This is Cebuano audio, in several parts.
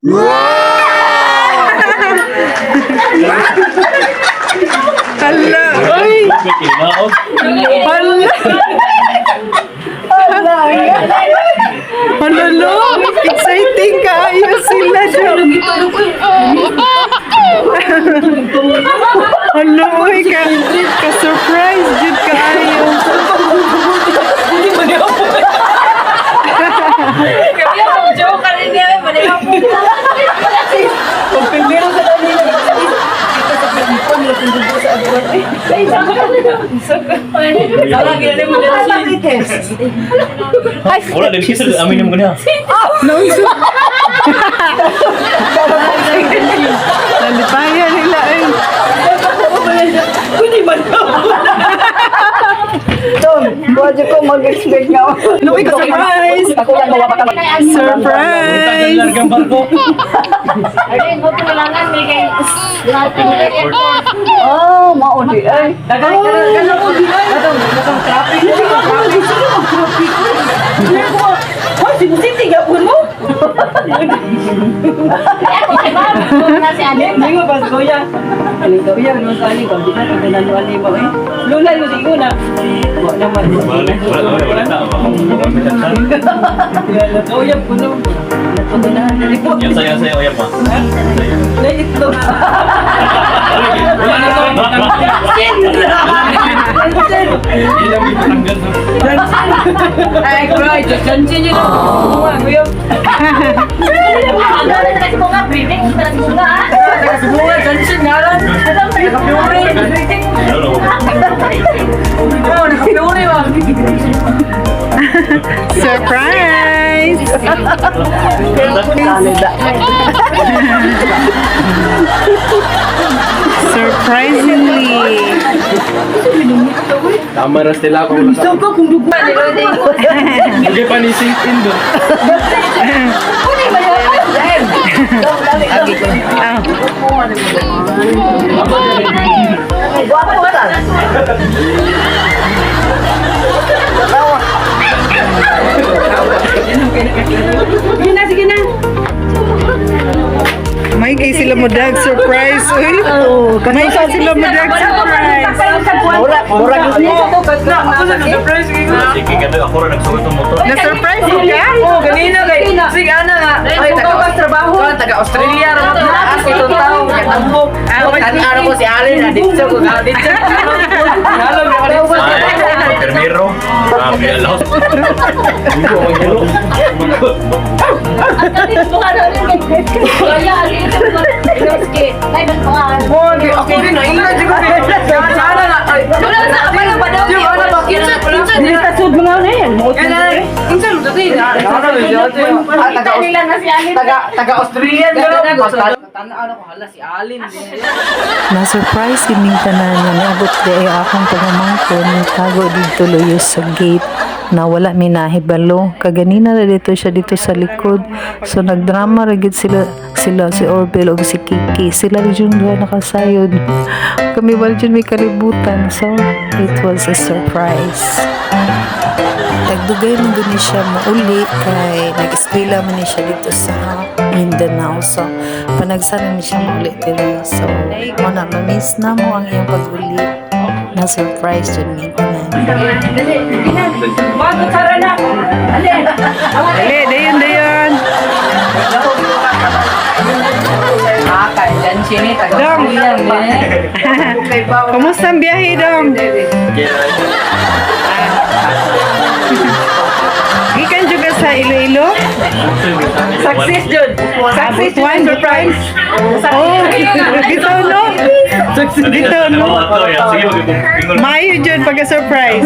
Hala, oy! Hala! Hala, lo! Exciting kaayo sila dyan. Hala, oy! Ka-surprise jud kaayo. Joke ka rin niya, Wala din kasi amin mo ganyan. Naunso. Nalipayan nila eh. Tom, pwede ko mag-expect nga. Luwi ka surprise! Ako lang gawa pa Surprise! Largang barko. Oh, mauli ay. Hindi mo ba, kuya? Aling kuya, ano sa aling ko? Di ba, pag nanuan ni mo eh. Lula, yung sigo na. Wala naman. Wala wala wala na. Kuya, puno. Natutunahan na rin po. Yan sayo sayo yan pa. Naitlog. Wala na to. Hindi lang may patanggal sa. Ay, kuya, jansin yun. Kuya, Bunga, jansin nga lang. Nakapiuri. Oh, nakapiuri ba? Surprise! Surprisingly. Tama ra sila kung nasa. Hindi pa ni sink in doon. Ah, Guwapo ka. Sige na, sige na. May kay sila mo dag surprise. Uy. May kay sila mo dag surprise. Mura, mura mo. Ako sa surprise. Sige ka ako ra nagsuot ng motor. Na surprise ka? Oh, ganina kay. Sige ana nga. Ay, taga trabaho. Taga Australia ra man taas itong tao katambok. Ano ko si Alin na dito ko ka dito. Halo ka dito. Ay, permiro. Ah, may alaw. Oh, ako rin na ila jud ko. Sana na. Ay, Yung ano ba? Kinsa sud mga na yan. Kinsa mo to tin. Taga taga taga Australian daw. Tanaw ko hala si Alin. Na-surprise gid ning tanan nga niabot di ay akong pagmamangkon nitago didto luyo sa gate na wala mi nahibalo. Kaganina na dito siya dito sa likod. So nagdrama ra gid sila sila si Orville ug si Kiki. Sila ra jud duha nakasayod. Kami wala jud may kalibutan. So it was a surprise. Tagdugay man gud ni siya mauli kay nag-eskwela man ni siya dito sa Mindanao. So, panagsan ni siya mauli diri. So, mo na ma-miss na mo ang iyang pag-uli. Na surprise jud mi tanan. Bago tara na. Alin. Dali, dayon, dayon. Ah, kay Jansin ni taga Dong. Australian eh. Kumusta ang biyahe, Dong? Gikan juga sa Iloilo? Success jud. Success Butuan, jud surprise. Oh, bitaw no? Bitaw no? Sige, mag-ingon. Mayo jud pagka-surprise.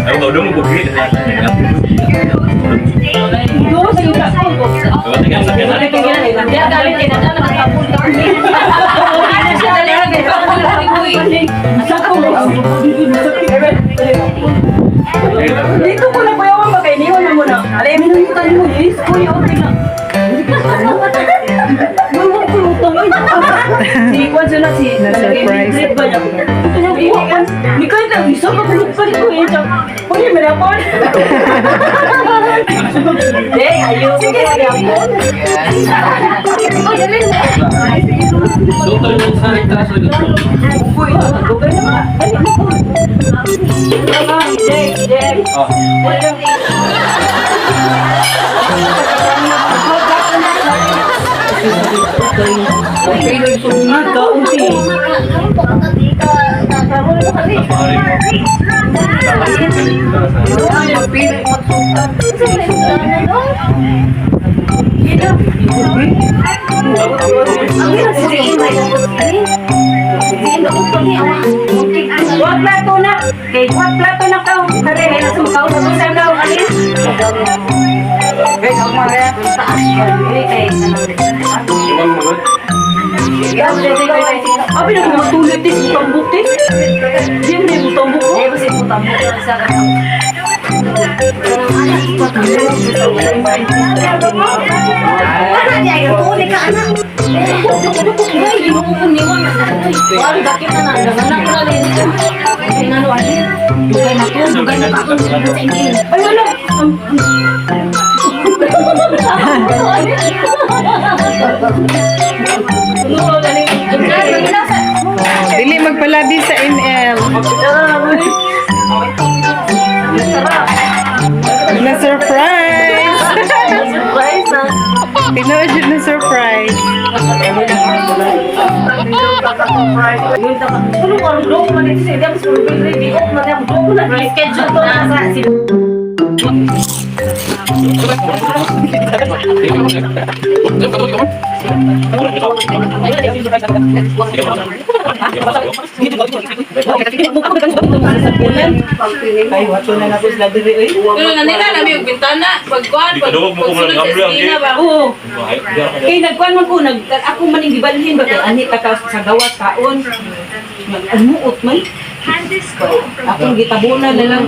Ako ka dong bughi. Dito ko na kuya wa magkainiwan na mo na. Alay mi nang tayo mo is kuya okay na. Si Kwan na si Na-surprise. Ni ko ito, iso ko pa ko ito. Pwede mo na po. Eh, ayaw. Sige, sige. So, tayo sa rekta sa likod. Uy, dugay na. Ay, Jek, Jek. Ah. Wag plato na. Kay wag plato na ka. Kare na sukaw sa sa ka alin. Iwang mo. Abi na matulog ti sa tambok ti. Di mo na tambok ko. Ay wala. Dili magpalabi sa ML. Na surprise. Surprise na. Tinuod jud na surprise. Schedule na sa Ay, wato na na ko sila diri oy. Pero nanila namin yung bintana, pagkuhan, Di ka dugog mo kung walang gablo ang esquina ba? Oo. Kay nagkuhan man ko, nag, ako man ang gibalhin ba kay ani ta ka sa gawas kaon. Nag-amuot man. Akong gitabunan na lang.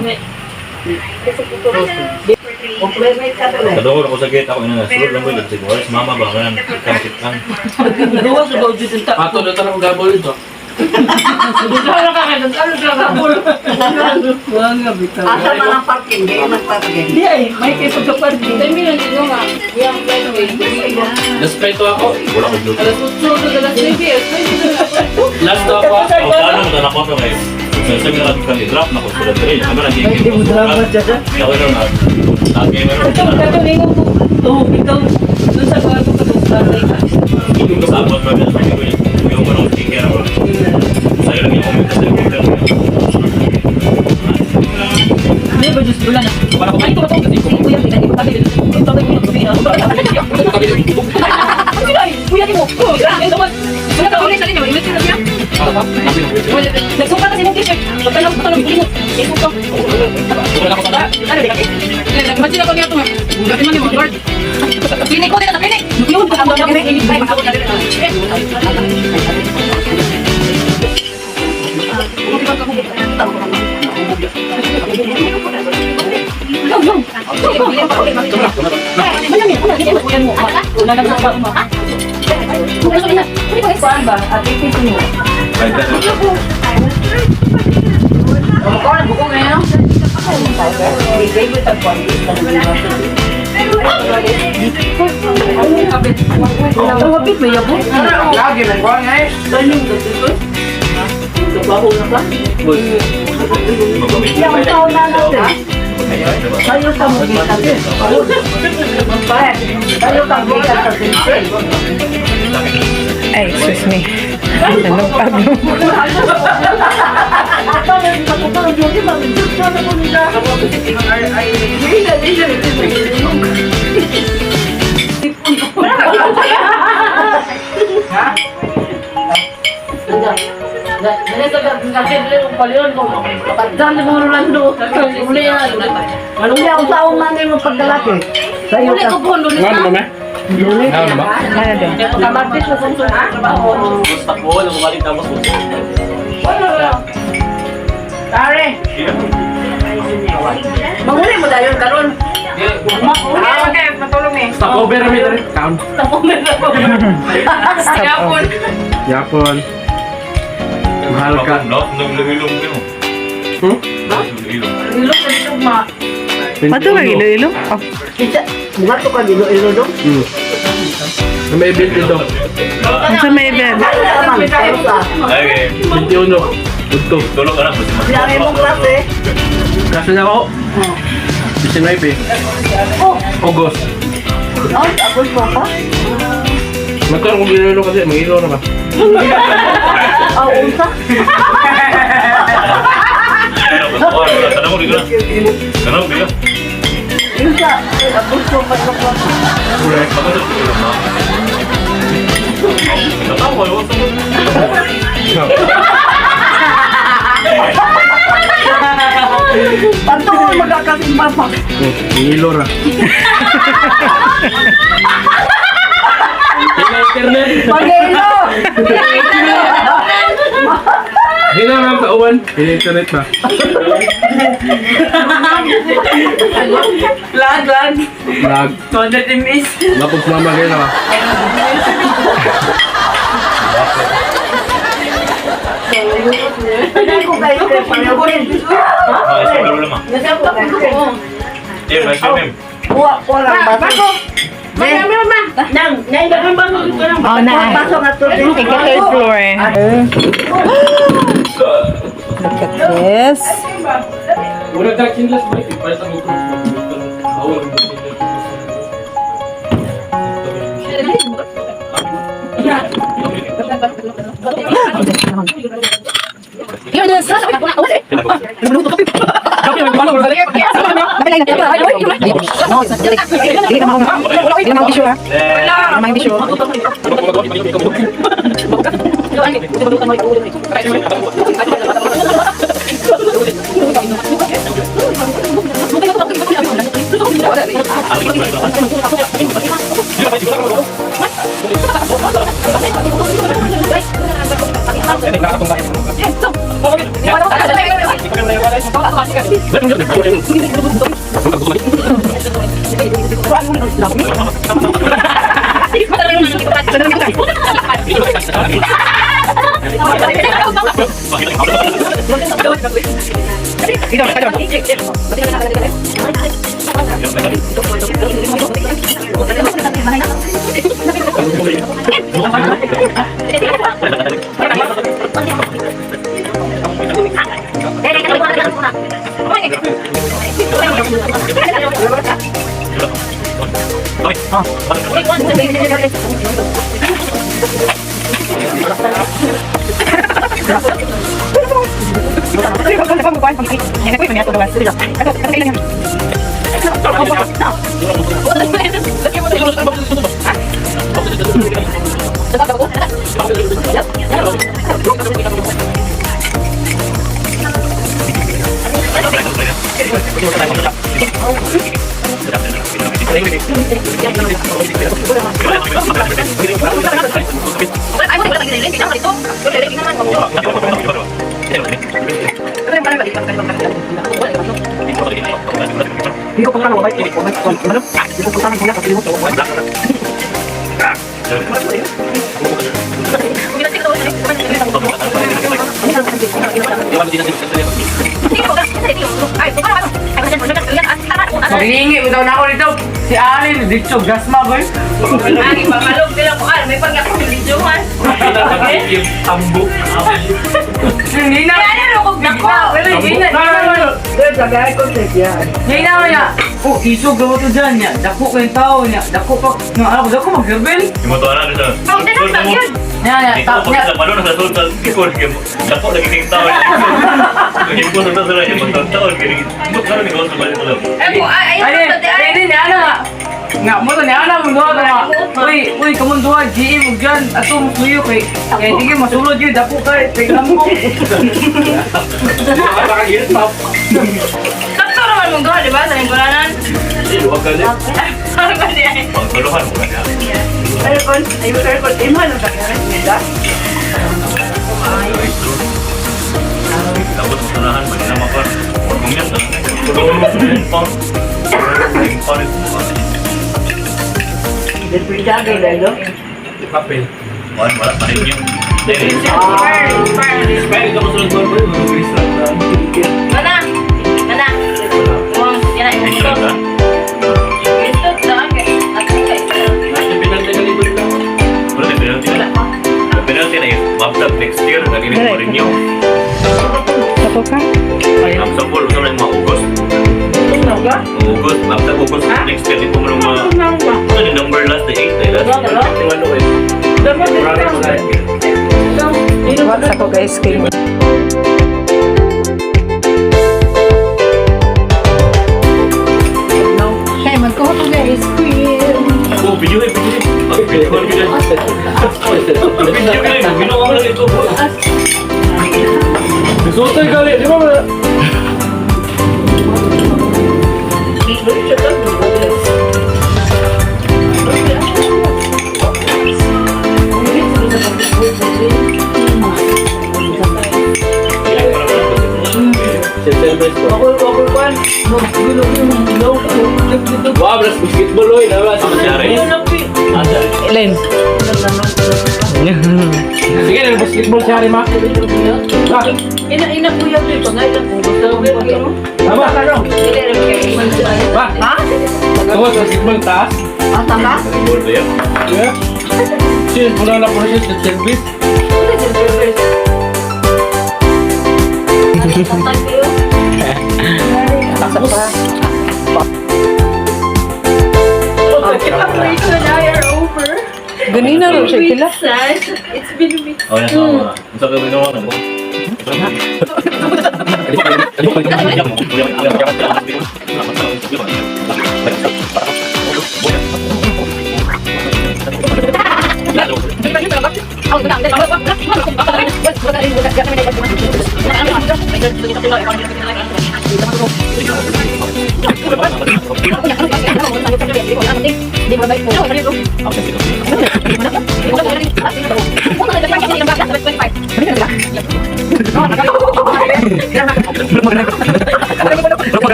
Kadugog ako sa gate ako ina sulod lang ko siguro sa mama ba kanan kitang. Gawas sa gawas dito ta. Ato na tanong gabol ito. Wala ka kay ano ka gabol. Asa man ang parking, di man parking. Di ay, may kay pagka-parking. Tayo mi lang dito nga. Yang Last play to ako. Wala ko duty. Alas 8 to alas 9. Last to ako. Ang plano mo na ko sa may sa sa ka drop na ko sila diri. Kami lang Hindi mo drama dyan. Ako na na. Lagi meron. Ikaw kato ningo ko. Oh, ikaw dun sa kwarto ka tatay ka. Sabot pa sa ko yung ko nung skincare ako. Sayo lang yung kasi skincare. Di ba Diyos bulan? Ay, ito ba ito? Kuya, kita ko tabi. Ito ba ito? Sino ay? Kuya mo. Ay, naman. Wala ka ulit sa inyo. Imit sila niya. Nagsuka kasi mong t-shirt. Pagkalaw ko tanong mo. Isuka. Ano di ka? Nagmansin ako niya ito. Bugatin man ni Lord. Klinik ko dito sa klinik. Yun ko ang mga Kuan ba? Ate ko mo. Right there. Ang hapit may yabo. Lagi man ko ngay. Trabaho na ka. Yung taon na natin. Tayo sa mugitan. Tayo sa mugitan sa Pilipin. Ay, excuse me. Anong paglo? Kaya ang taon na nimo pagkalaki. Tayo ka. Nga naman eh. Nga naman. Ano daw? Basta ko lang bumalik tapos. Pare. Manguli mo dayon karon. Stop over mi dere. Count. Stop over. Yapon. Mahal ka. Lahat ng Iloilo mo. Hmm? Lahat ng Iloilo. Ilog na tugma. Mato ka Iloilo? Oh. Isa, mga to ka Iloilo dong. May event dito. Sa may event. Naman, sa. Ay, 21. Udto. tulog ka na. Sinabi mong klase. Kaso na ako. 19. August. Oh, tapos mo pa? Magkaroon kong Iloilo kasi. Mag-ilo na ba? Oh, unsa? Tanong ko dito na. Tanong ko dito. Unsa? Tapos mo pa yung klase. Bakit sa Iloilo mo? Natawa, what's up? Pantuon magkakasimba pa. Ilo ra. Hina internet. Pag-ilo! Hina ma'am sa uwan. Hina internet ba? Lag, lag. Lag. 200 ms. Lapos mama kayo na ba? Hindi ko kayo kay Panginoon. Ah, isa ka lang. Yeah, may swimming. Kuha, kuha lang baso. Nang, nang, nang, nang, Oh, na. Baso nga to. Ika third floor eh. Look at this. Mura ka kinlas ba? Ipalit ang ukros. Bawal. Maghihingi mo daw na ako dito. Si Alin, dito, gas ma boy. Lagi pamalog nila ko. May pag ako videohan. Tambo. Hindi na. Kaya ano ko dako. Pero hindi na. Hindi na niya. Oh, iso gawa to dyan niya. Dako kayong tao niya. Dako pa. Nga, ako, dako mag-rebel. Yung mga tuwa na dito. Pag dala yun. Niya, niya. Dito Tap po niya. sa balon sa sultan likod kay dako lagi ning taon. Yung po sa sila yung mga taon kay mo karon ni sa balon lang. Ay ko ay Ay, ay ay, niya na. Nga, mo to niya na mo duha nga. Uy, uy, kamon duha, GM ug dyan. Ato mo suyo kay. Kay sige masulod yun, dako kay kay tambo. Sakto naman mong duha, di ba? Sa lingkuranan. Wag ka din. Ano ba niya? Pagkaluhan mo na. Aircon, ay aircon, imo lang sa kare nila. Dapat mo ba nila makar. Kung yan tulong mo pa. Pa. Depreciado dahil no? Papel. Wala wala pa rin yun. Inspire, inspire. Inspire ka mo sa loob ko. Mana? Mana? Wong, yan na, Extra ito. ka? Ito, kay. At kay. Penalty ka likod lang. Wala na penalty na. Ang penalty na yun. Maptap next year. Nag-inig mo rin yun. Tapo ka? Ang sa pool, gusto na yung mga August. August. Maptap August next year. Di po mo nung mga... Ano yung number last? The 8 na last. Yung ano eh. Wala sa ko guys kay Kay magkuha ko na ice cream. Oh, video eh, video eh. Video eh, video eh. Video eh, ginawa ko lang ito. Sultan kali, di ba? Wow, belas basketball oy, dawa sa Nangyari. Elen. Sige, na basketball si Harry ma. Ina, ina, kuya, kuya, pangailan ko. Gusto ko, kuya. Tama. Dili, rin kay. Ba? Ha? Tungod basketball taas. Ah, tama? Ball ba yan? Yeah. Sino pula na po siya sa service? Ganina ro siya kila. It's been weeks. Oh, yan sama. Ang sakit ginawa na mo.